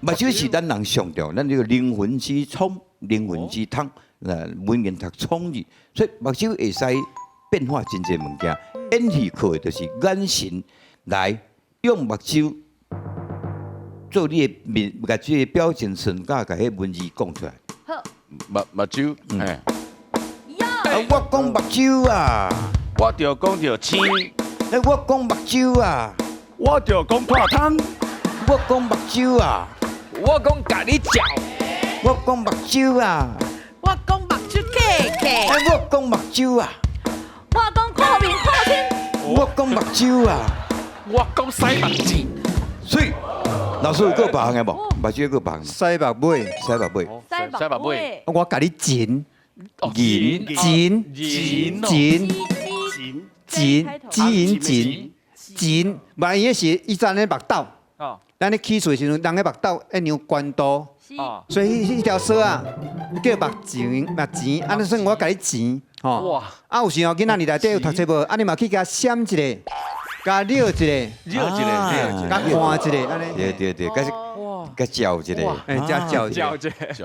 目睭是咱人上重要，咱這個靈魂之窗、靈魂之窗，文言讀窗字，所以目睭會使變化真濟物件。演戲靠的就是眼神來用目睭做你的面，共這个表情順甲共彼文字講出來。好，目睭，哎，啊，我講目睭啊，我就講著青，欸，我講目睭啊，我就講破湯，我講目睭啊，我講共你嚼，我講目睭啊，我講目睭客客，欸，我講目睭啊，我講看面看天，我講目睭啊，我講洗目錢，媠，老師有閣別項的無？目睭閣別項，洗目尾，洗目尾，洗目尾，我共你錢銀錢錢錢錢錢錢錢錢，萬伊是以前咧目斗，咱咧起厝的時陣，人咧目斗一量懸度，所以彼條索仔叫目錢目錢，按呢算我共你錢，吼。哇！啊，有時候囡仔佇內底有讀冊無？啊，你嘛去共閃一下，共繞一下，繞一下，繞一共看一下，按呢。對對對，佮佮照一下，欸，才照一下。照一下。